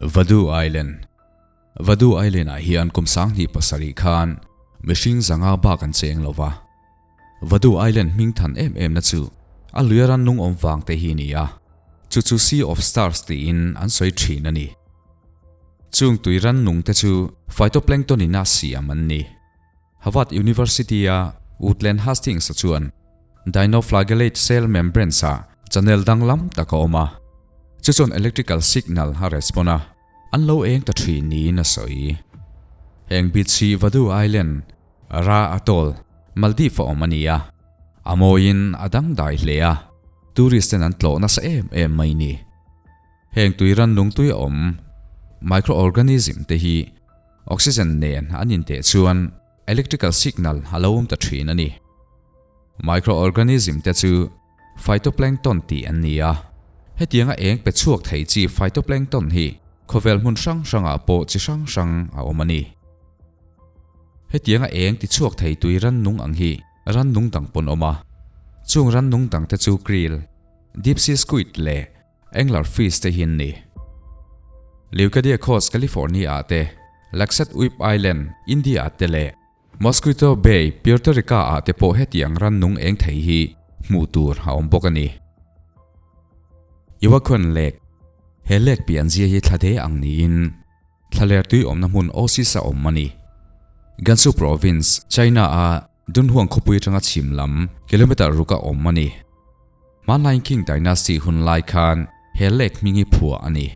Vadu Island Vadu Island-ah hian kum 2007 khan mihring 500 bak an cheng lo va. Vadu Island hming than em em na chu a luia rannung awm vang te hi ni a, chu chu Sea of Stars tiin an sawi thin a ni. Chung tui rannung te chu phytoplankton in a siam an ni. Harvard University-a Woodland Hastings-a chuan dinoflagellate cell membranes-ah channel danglam tak a awm a, chu chuan electrical signal a respond a, an lo eng ta thin niin a sawi. Heng beach hi Vadu Island, Ra Atoll, Maldives-a awm a ni a, a mawiin a dangdai hle a, tourist ten an tlawh nasa em em mai ni. Heng tui rannung tui a awm microorganism te hi Oxygen nen an inteh chuan electrical signal a lo awm ta thin a ni. Microorganism te chu phytoplankton tih an ni a. Hetianga eng pe chhuak thei chi phytoplankton hi khawvel hmun hrang hrangah pawh chi hrang hrang a awm a ni. Hetianga eng ti chhuak thei tui rannung ang hi rannung dang pawn awm a. Chung rannung dang te chu krill, deep sea squid leh Angler fish te hi an ni. Leucadia Coast, California ah te, Lakshadweep Island, India ah te leh Mosquito Bay, Puerto Rica ah te pawh hetiang rannung eng thei hi hmuh tur a awm bawk a ni. Iwaquan Lake, He lake pianzia hi thla de ang niin thlaler tui awmna hmun Oasis a awm a ni. Gansu Province, China a Dunhuang khawpui atanga chhim lam kilometer ruk a awm a ni. Hmanlaiin Qing Dynasty hun lai khan he lake hming hi phuah a ni.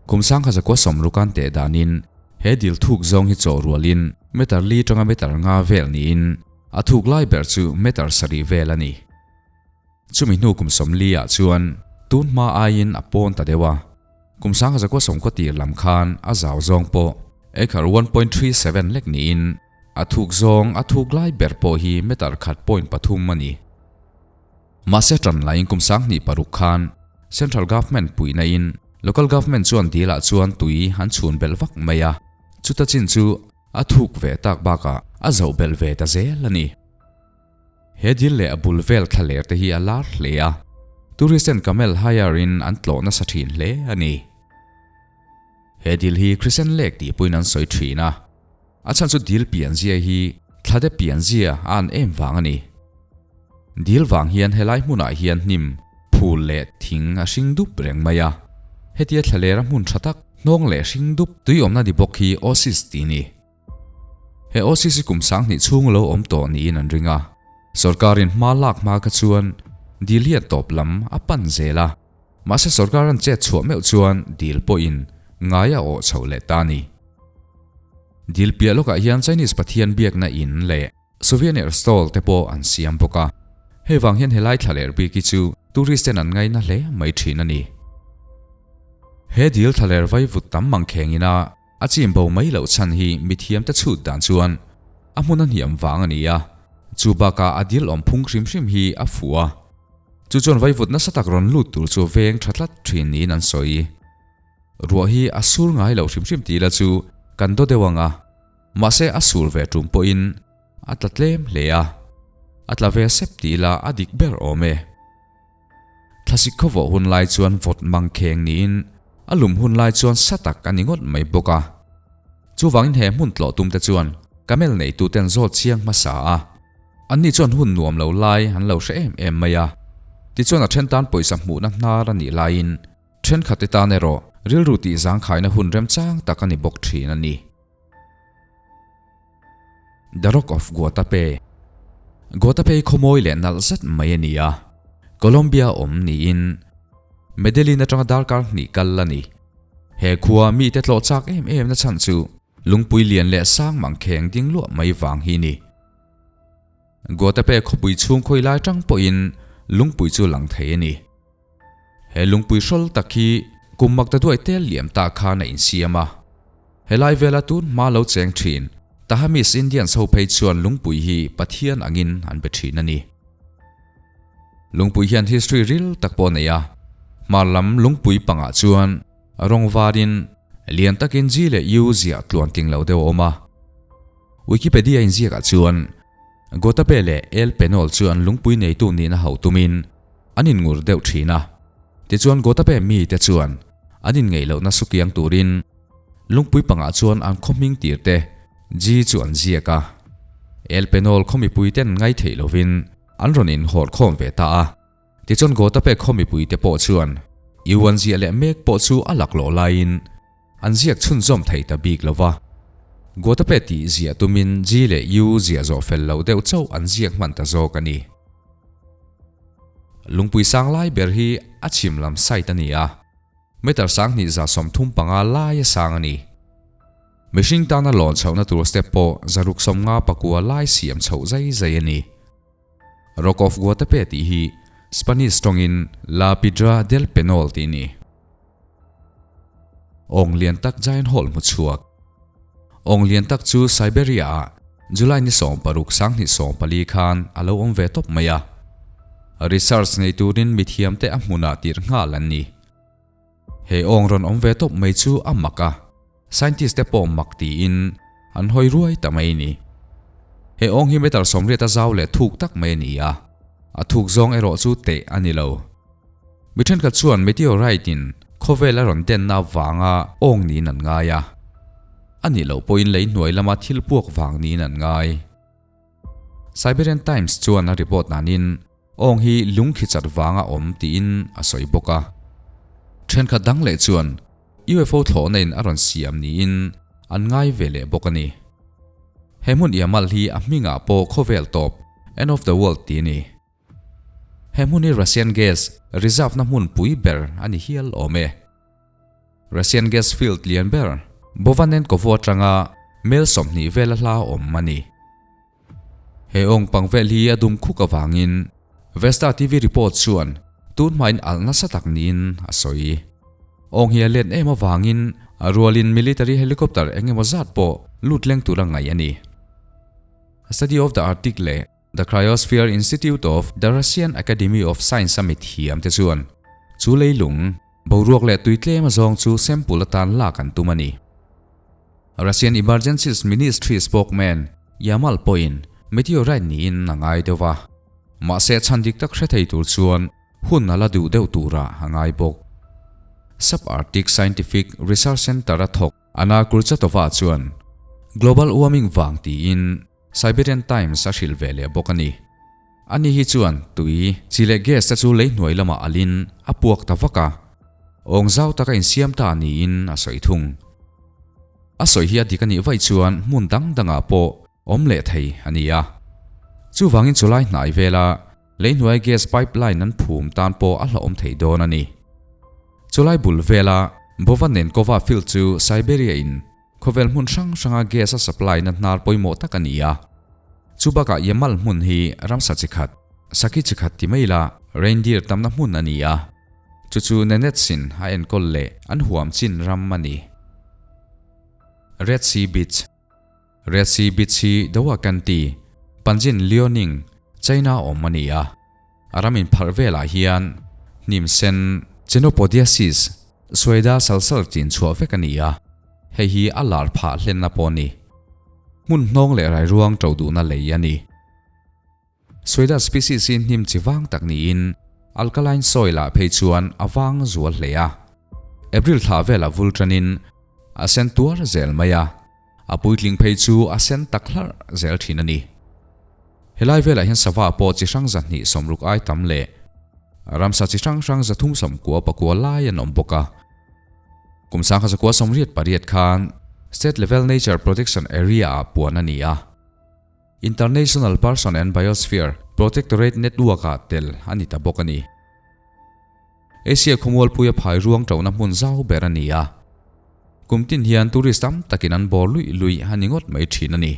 Kum 1960 an teh danin he dil thuk zawng hi chaw rualin meter li atanga meter nga vel niin a thuk lai ber chu meter sarih vel a ni. Chumi hnu kum 40 ah chuan tun hma aiin a pawn ta deuh a, kum 1990 tir lam khan a zau zawng pawh acre 1.37 lek niin A thuk zawng a thuk lai ber pawh hi meter khat point pathum a ni. Mahse tan laiin kum 2006 khan Central Government puihna in Local Government chuan dil ah chuan tui an chhun belh vak mai a, chuta chin chu a thuk ve tak bakah a zoh belh ve ta zel a ni. He dil leh a bul vel thlaler te hi a lar hle a, tourist ten camel hire in an tlawh nasa thin hle a ni. He dil hi Crescent Lake tih pawhin an sawi thin a, a chhan chu dil pianzia hi thlade pianzia a an em vang a ni. Dil vang hian helai hmunah hian hnim, phul leh thing a hring dup reng mai a. Hetia thlalera hmun tha tak, hnawng leh hring dup tui awmna ni bawk hi Oasis tih a ni. He Oasis hi kum 2000 chhung lo awm tawh niin an ring a, sorkarin hma lak hma kha chuan dil hian tawp lam a pan zel a. Mahse sorkar an chet chhuah meuh chuan dil pawhin ngai a awh chhoh leh ta a ni. Dil piah lawkah hian Chinese pathian biakna in leh souvenir stall te pawh an siam bawk a. Hei vang hian helai thlaler bik hi chu tourist ten an ngaina hle mai thin a ni. He dil thlaler vaivut tam mangkheng ina a chim bo mai loh chhan hi mithiam te chhut dan chuan a hmun a hniam vang a ni a, chu bakah a dil awm phung hrim hrim hi a fuh a. Chu chuan vaivut nasa tak rawn lut tur chu veng tha tlat thin niin an sawi. Ruah hi a sur ngai lo hrim hrim tih la chu kan daw deuh ang a, mahse a sur ve tum pawhin a tla tlem hle a, a tla ve sep tih la a dik ber awm e. Thlasik khawvawh hun lai chuan vawt mang kheng niin a lum hun lai chuan sa tak a ni ngawt mai bawk a. Chuvangin he hmun tlawh tumte chuan camel neituten zawt chiang hmasa a. Anni chuan hun nuam lo lai an lo hre em em mai a. Tichuan a then tan pawisa hmuhna hnar a nih laiin thenkhat te tan erawh rilru tih zangkhaina hun remchang tak a ni bawk thin a ni. The Rock of Guatape Guatape hi khawmawi leh nalh zet mai a ni a, Colombia awm niin Medellin atanga darkar hnih kal a ni. He khua mite tlawh chak em em na chhan chu lungpui lian leh sang mangkheng ding luah mai vang hi ni. Guatape khawpui chhung khawi lai tang pawhin lungpui chu lang thei a ni. He lungpui hrawl tak hi kum mak ta duai tel liam ta khan a insiam a. Helai vela tun hma lo cheng thin Tahamis Indians ho phei chuan lungpui hi Pathian angin an be thin a ni. Lungpui hian history ril tak pawh a nei a, hmar lam lungpui pangah chuan rawng varin lian takin G leh U ziah tluan tling lo deuh a awm a. Wikipedia inziakah chuan Gotabe leh El Penol chu an lungpui neitu nihna hauh tumin an inngur deuh thin a. Tichuan Gotabe mite chuan An inngeih lohna sukiang turin lungpui pangah chuan an khaw hming tir te G chu an ziak a. El Penol khaw mipui ten ngai theih lovin an rawn inhawr khawm ve ta a. Tichuan Gotape khaw mipui te pawh chuan U an ziah leh mek pawh chu a laklawh laiin an ziak chhunzawm thei ta bik lo va. Gotape tih ziah tumin G leh U ziah zawh fel lo deuh chauh an ziak hman ta zawk a ni. Lungpui sang lai ber hi a chhim lam site a ni a, meter 2535 lai a sang a ni. Mihring tana lawn chhohna tur step pawh 659 lai siam chhoh zai zai a ni. Rock of Guatape tih hi Spanish tawngin La Piedra del Penol tih a ni. Awng lian tak giant hole hmu chhuak. Awng lian tak chu Siberia-ah July ni 16 2014 khan a lo awm ve tawp mai a. Research nei turin mithiamte a hmunah tirh nghal an ni. He awng rawn awm ve tawp mai chu a mak a, scientist te pawh mak tiin an hawi ruai ta mai a ni. He awng hi meter 80 a zau leh thuk tak mai a ni a, a thuk zawng erawh chu teh a ni lo. Mi thenkhat chuan meteorite in khawvel a rawn denna vanga awng niin an ngai a, a nih loh pawhin lei hnuai lama thil puak vang niin an ngai. Siberian Times chuan a report danin Awng hi lung khi chat vanga awm tiin a sawi bawk a. Thenkhat dang leh chuan UFO thlawhna in a rawn siam niin an ngai ve leh bawk a ni. He hmun Yamal hi a hmingah pawh khawvel tawp, end of the world, ti a ni. He hmun hi Russian gas reserve na hmun pui ber a ni hial awm e. Russian gas field lian ber Bovanenkovo atanga mel 20 vela hla awm a ni. He awng pang vel hi a dum khuk avangin Vesta TV report chuan tun hmain alh nasa tak niin a sawi. Awng hi a let em avangin a rualin military helicopter eng emaw zat pawh lut leng tura ngaih a ni. Study of the Arctic leh The Cryosphere Institute of the Russian Academy of Science a mithiam te chuan chu leilung boruak leh tui tlem azawng chu sample atan lak an tum a ni. Russian Emergencies Ministry spokesman Yamal pawhin meteorite niin a ngai deuh va, mahse chhan dik tak hre thei tur chuan hun a la duh deuh turah a ngai bawk. Sub-Arctic Scientific Research Center a thawk Anna Kurchatova chuan global warming vang tiin Siberian Times a hrilh ve leh bawk a ni. Ani hi chuan tui, chi leh gas te chu lei hnuai lamah alin a puak ta vak a, awng zau taka insiam ta niin a sawi thung. A sawi hi a dik a nih vaih chuan hmun dang dangah pawh awm leh thei a ni a. Chuvangin chulai hnai vela lei hnuai gas pipeline an phum tan pawh a hlauhawm thei dawn a ni. Chulai bul vela Bovanenkovo field chu Siberia in Khawvel hmun hrang hranga gas a supply na hnar pawimawh tak a ni a. Chu bakah Yamal hmun hi ramsa chi khat, saki chi khat ti mai ila reindeer tamna hmun a ni a. Chu chu Nenetsin a enkawl leh an huam chin ram a ni. Red Sea Beach Red Sea Beach hi Doha County, Panjin Liaoning, China awm a ni a. A ram inpharh velah hian hnim sen Chenopodiaceae Suaida salsal chin chhuah vek a ni a, hei hi a lar phah hlenna pawh a ni. Hmun hnawng leh rairuang to duhna lei a ni. Suaida species hi hnim chi vang tak niin alkaline soil ah phei chuan a vang zual hle a. April thla velah vul tanin a sen tuar zel mai a, a puitling phei chu a sen tak hlarh zel thin a ni. Helai velah hian sava pawh chi hrang 260 ai tam leh ramsa chi hrang hrang 399 lai an awm bawk a. Kum 1988 khan State Level Nature Protection Area ah puan a ni a. International Person and Biosphere Protectorate Network ah tel a ni ta bawk a ni. Asia khawmualpui a phai ruang ṭohna hmun zau ber a ni a. Kum tin hian tourist tam takin an bawr luih luih a ni ngawt mai ṭhin a ni.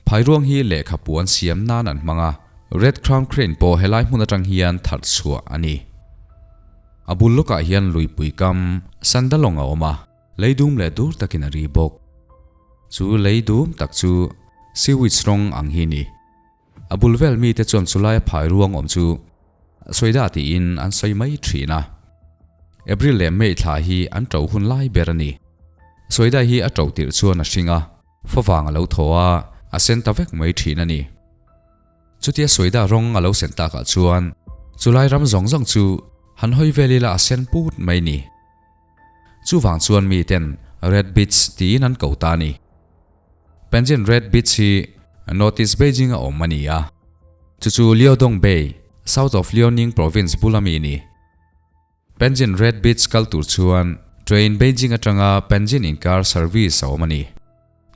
Phai ruang hi lehkha puan siam nan an hmang a, Red Crown Crane pawh helai hmun aṭang hian tharh chhuah a ni. A bul lawkah hian luipui kam Sandalong a awm a, lei dum leh dur takin a ri bawk. Chu lei dum tak chu seaweeds rawng ang hi a ni. A bul vel mite chuan chulaia phai ruang awm chu Sawidah tiin an sawi mai thin a. April leh May thla hi an to hun lai ber a ni. Sawidah hi a to tirh chuan a hring a, favang a lo thaw a, a sen ta vek mai thin a ni. Chutia Sawidah rawng a lo sen takah chuan chulai ram zawng zawng chu han hawi vel ila a sen put mai ni. Chuvang chuan miten Red Beach tiin an ko ta a ni. Panjin Red Beach hi North East Beijing a awm a ni a, chu chu Liaodong Bay, South of Liaoning Province bula mi a ni. Panjin Red Beach kal tur chuan train Beijing atanga Panjin inkar service a awm a ni.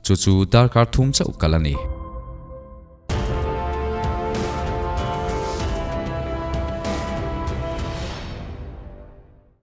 Chu chu darkar thum chauh kal a ni.